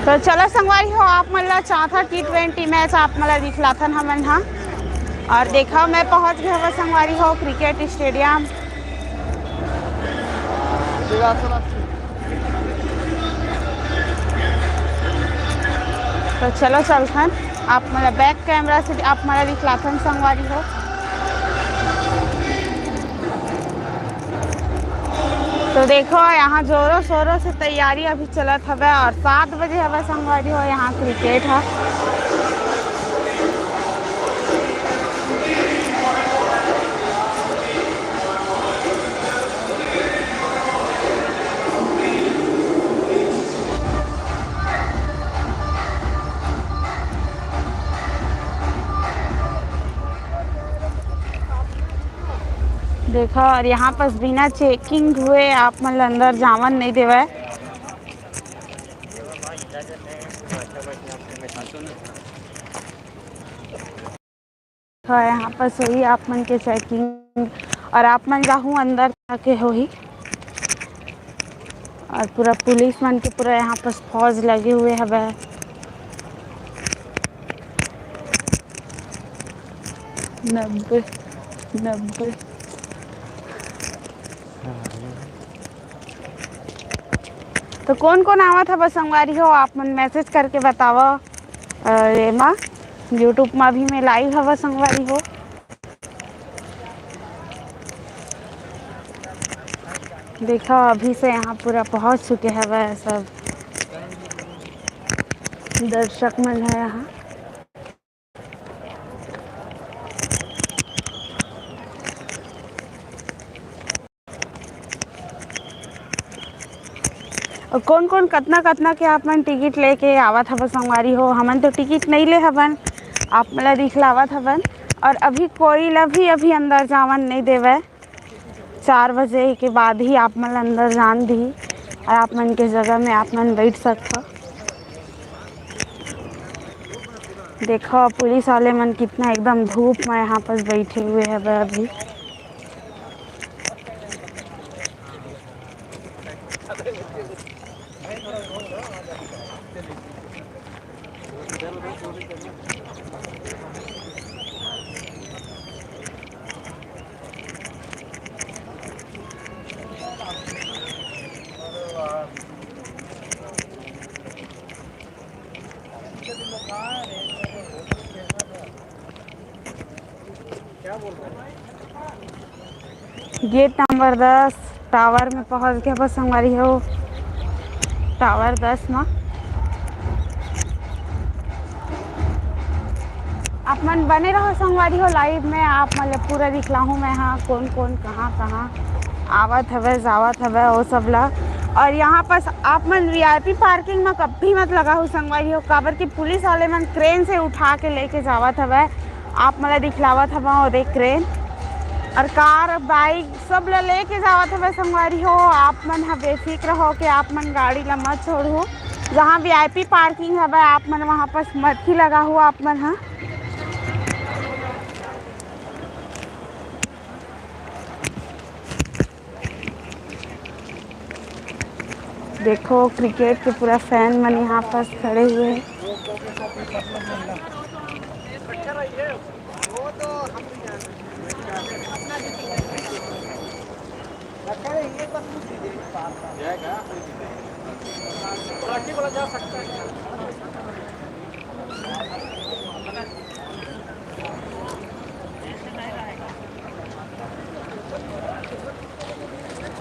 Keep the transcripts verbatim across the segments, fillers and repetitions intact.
तो चलो संगवारी हो, आप मन ला चौथा टी ट्वेंटी मैच आप मन ला दिखलाथन हमन हा। और देखा, मैं पहुंच गए हवा संगवारी हो क्रिकेट स्टेडियम। तो चलो चलथन, आप मन ला बैक कैमरा से आप मन ला दिखलाथन संगवारी हो। तो देखो, यहाँ जोरों शोरों से तैयारी अभी चलत हवय और सात बजे हवय संगवारी हो, यहाँ क्रिकेट ह। देखो, और यहाँ पास बिना चेकिंग हुए आप मन ल अंदर जावन नहीं देवय। हाँ, यहाँ पर सोई आप मन के चेकिंग और आप मन जाहू अंदर जाके होही। और पूरा पुलिस मन के पूरा यहाँ पर फौज लगे हुए हवय। नब्बे, नब्बे। तो कोन कोन आवत हवय संगवारी हो, आप मन मैसेज करके बतावव। अ, एमा YouTube मा भी मैं लाइव हवय संगवारी हो। देखा, अभी से यहाँ पूरा पहुँच चुके हवय सब दर्शक मन ह यहाँ। अउ कोन कोन कतना कतना के आप मन टिकट लेके आवत हव संगवारी हो? हमन तो टिकट नइ ले हवन, आप मन ला दिखलावत हवन। और अभी कोई ला भी अभी अंदर जावन नइ देवय। चार बजे के बाद ही आप मन ला अंदर जान दिही और आप मन के जगह में आप मन बैठ सकथव। देखो, पुलिस वाले मन कितना एकदम धूप में यहाँ पर बैठे हुए हैं अभी। गेट नंबर दस टावर में पहुंच गए बस संगवारी हो। टावर दस में आप मन बने रहो संगवारी हो लाइव में, आप मन ल पूरा दिखलाहूँ मैं, हाँ, कौन कौन कहाँ कहाँ आवत हवय जावत हवय वो सब ला। और यहाँ पास आप मन वीआईपी पार्किंग में कभी मत लगा हो संगवारी हो, काबर कि पुलिस वाले मन क्रेन से उठा के लेके जावत हवय। आप मन ला दिखलावत हवय वो देख क्रेन और कार बाइक सब ला लेके जावत हवय संगवारी हो। आप मन ह बेफिक्र हो के आप मन गाड़ी ला मत छोड़हू। जहाँ वीआईपी पार्किंग हवय आप मन वहाँ पास मत ही लगा हो आप मन ह। देखो, क्रिकेट के पूरा फैन मन यहाँ पास खड़े हुए हैं।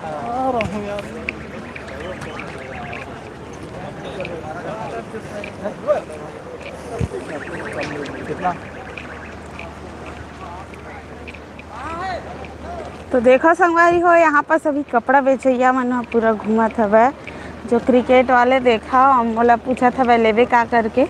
आ रहा हूँ यार। कितना? तो देखो संगवारी हो, यहाँ पर सभी कपड़ा बेचैया मन ह पूरा घूमत हवय। जो क्रिकेट वाले देखा, मोला पूछत हवय लेबे का करके।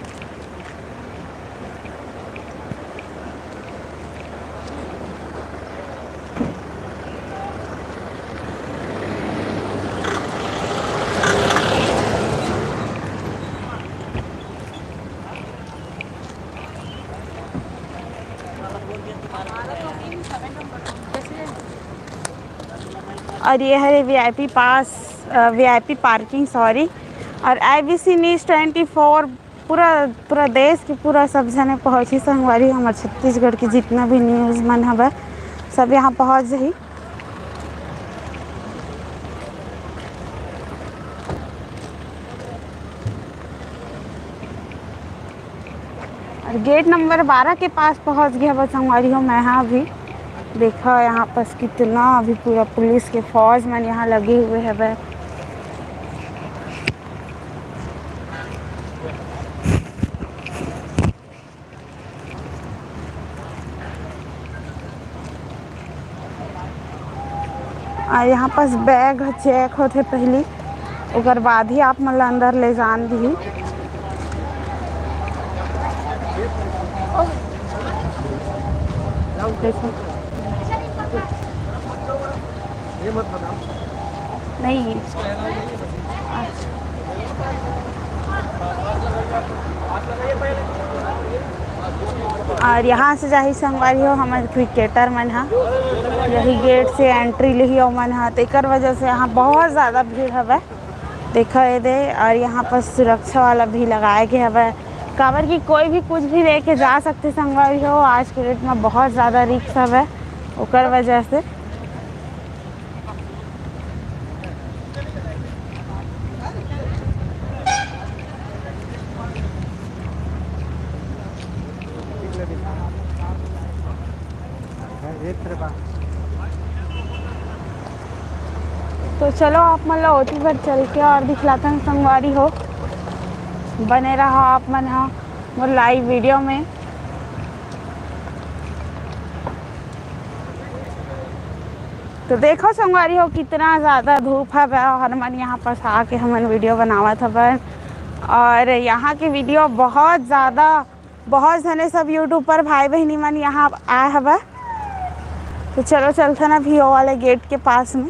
और ये है वीआईपी पास, वीआईपी पार्किंग, सॉरी। और आई बी सी न्यूज़ ट्वेंटी फोर पूरा, पूरा देश के पूरा सब झने पहुँची संगवारी, हमर छत्तीसगढ़ के जितना भी न्यूज़ मन हवय, सब यहाँ पहुँच जाही। और गेट नंबर बारह के पास पहुँच गया हवय संगवारी हो मैं हा अभी। देखा यहाँ पास कितना अभी पूरा पुलिस के फौज मन यहाँ लगे हुए हवय। और यहाँ पास बैग चेक होथे पहली, ओकर बाद ही आप मन ला अंदर ले जान दिही। देखो। नहीं। और यहाँ से जाही संगवारी हो हमर क्रिकेटर मन हा, यही गेट से एंट्री लेही ओमन हा, तेकर वजह से यहाँ बहुत ज़्यादा भीड़ हवय। देखा ये दे, और यहाँ पर सुरक्षा वाला भी लगाए गए हवय, काबर कि कोई भी कुछ भी लेके जा सकते संगवारी हो। आज के डेट में बहुत ज़्यादा रिस्क हवय, ओकर वजह से। तो चलो आप मन ला ओती बर चल के और दिखलाथन संगवारी हो, बने रहा आप मन हा मोर लाइव वीडियो में। तो देखो संगवारी हो कितना ज़्यादा धूप हवय और हमन यहाँ पास आके हमन वीडियो बनावत हवन और यहाँ के वीडियो बहुत ज़्यादा, बहुत झने सब यूट्यूब पर भाई बहिनी मन यहाँ आए हवय। तो चलो चलथन अभी वो वाले गेट के पास में।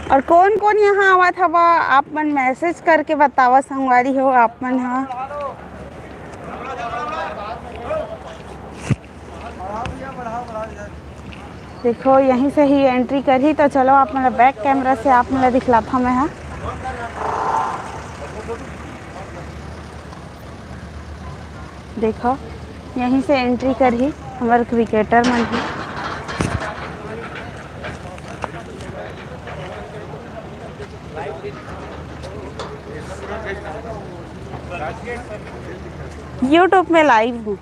और कौन कौन यहाँ आवत हवा, आप मन मैसेज करके बतावा संगवारी हो आप मन हा। देखो यहीं से ही एंट्री करही, तो चलो आप मन ला बैक कैमरा से आप मन ला दिखलात हूँ मैं हा। देखो यहीं से एंट्री करही हमर क्रिकेटर मन ही। यूट्यूब में लाइव हूँ।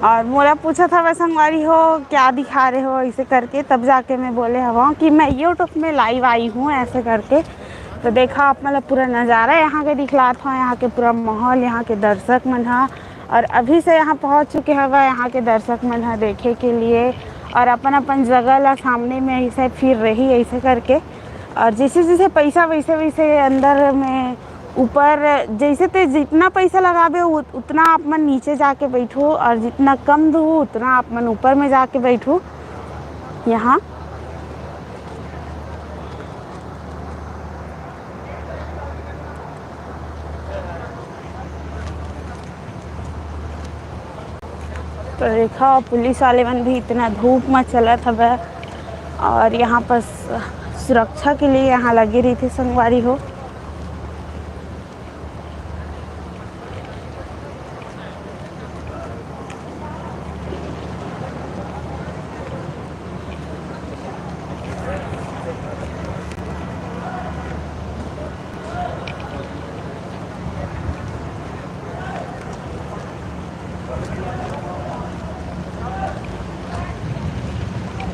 और मोला पूछत हवय संगवारी हो, क्या दिखा रहे हो, ऐसे करके। तब जाके मैं बोले हवा कि मैं यूट्यूब में लाइव आई हूँ, ऐसे करके। तो देखा आप मन ला पूरा नज़ारा यहाँ के दिखलात हव, यहाँ के पूरा माहौल, यहाँ के दर्शक मन हा। और अभी से यहाँ पहुँच चुके हवय यहाँ के दर्शक मन हा देखे के लिए, और अपन अपन जगह ला सामने में ऐसे फिर रही, ऐसे करके। और जैसे जैसे पैसा वैसे वैसे अंदर में ऊपर जैसे ते जितना पैसा लगाबे उ-, उतना आप मन नीचे जाके बैठो, और जितना कम दू उतना आप मन ऊपर में जाके बैठो। यहाँ तो देखा पुलिस वाले मन भी इतना धूप में चलत हवय, और यहाँ पर स-, सुरक्षा के लिए यहाँ लगे रहिथे संगवारी हो।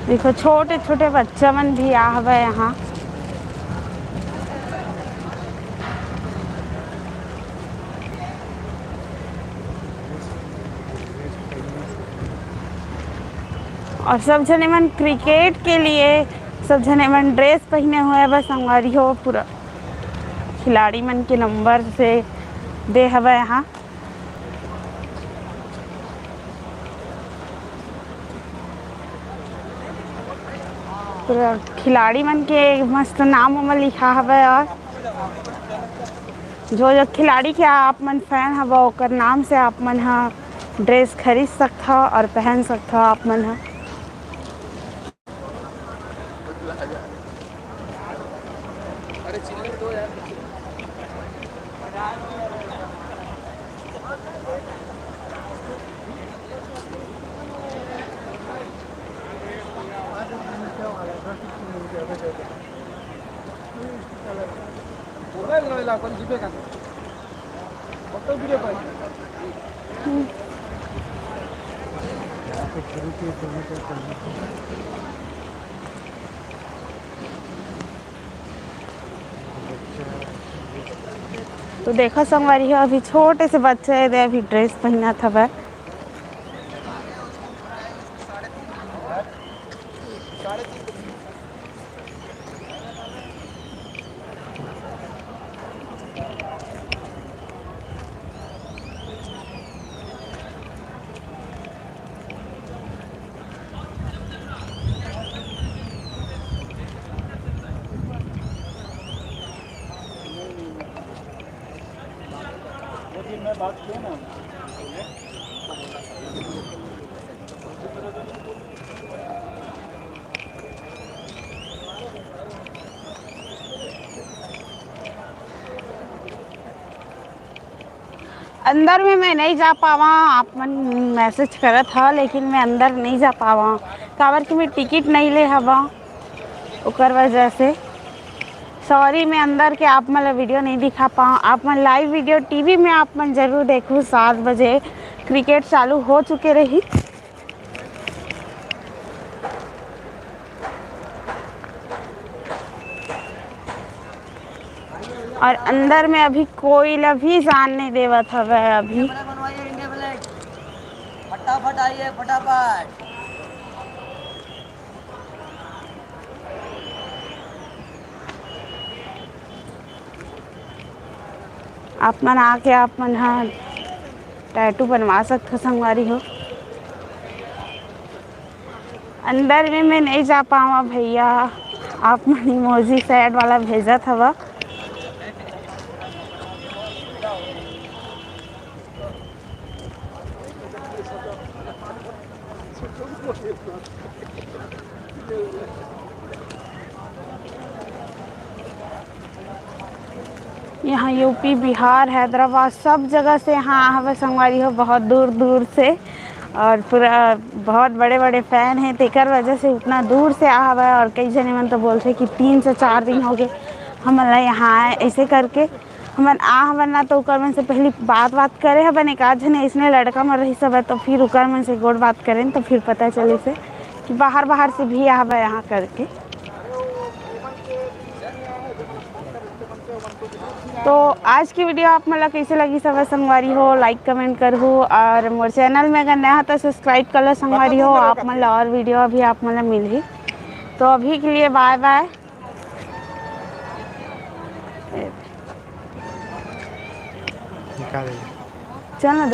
देखो छोटे छोटे बच्चा मन भी आ हवय यहाँ। और सब झने मन क्रिकेट के लिए, सब झने मन ड्रेस पहने हुए बस संगवारी हो पूरा। खिलाड़ी मन के नंबर से दे हवय यहाँ। पूरा खिलाड़ी मन के मस्त नाम ओमा लिखा हवय। और जो जो खिलाड़ी के आप मन फैन हव, ओकर नाम से आप मन ह ड्रेस खरीद सकथव और पहन सकथव आप मन ह। तो देखा संगवारी हो, अभी छोटे से बच्चा हे, दे अभी ड्रेस पहनत हवय। अंदर में मैं नहीं जा पावा, आप मन मैसेज करत हा, लेकिन मैं अंदर नहीं जा पावा, काबर कि मैं टिकट नहीं ले हवा, ओकर वजह से। सॉरी, मैं अंदर के आप मन ला वीडियो नहीं दिखा पावा। आप मन लाइव वीडियो टीवी में आप मन जरूर देखू, सात बजे क्रिकेट चालू हो चुके रही। और अंदर में अभी कोई ला भी जान नहीं देवत हवे अभी। फटाफट आइए, फटाफट। आप मन आके आप मन ह टैटू बनवा सकथो संगवारी हो। अंदर में मैं नहीं जा पावा भैया, आप मन इमोजी सैड वाला भेजत हवा। यहाँ यूपी, बिहार, हैदराबाद, सब जगह से यहाँ हवे संगवारी हो, बहुत दूर दूर से। और पूरा बहुत बड़े बड़े फैन हैं, तेकर वजह से उतना दूर से आ हवे। और कई जने मन तो बोलथे कि तीन से चार दिन हो गए हमन ला यहाँ आए, ऐसे करके। हमन आ हवन ना, तो ओकर मन से पहली बात बात करे हवन, एक आध झन अइसने लड़का मन रहिस हवय, तो फिर ओकर मन से गोठ बात करेन, तो फिर पता चलिस हे कि बाहर बाहर से भी आवे यहाँ करके। तो आज की वीडियो आप मन ला कैसे लगिस हवय संगवारी हो, लाइक कमेंट करहू, और मोर चैनल में अगर नया हो तो सब्सक्राइब कर लो संगवारी हो, आप मन ला और वीडियो अभी आप मन ला मिलही। तो अभी के लिए बाय बाय। निकाल ले। चल ना।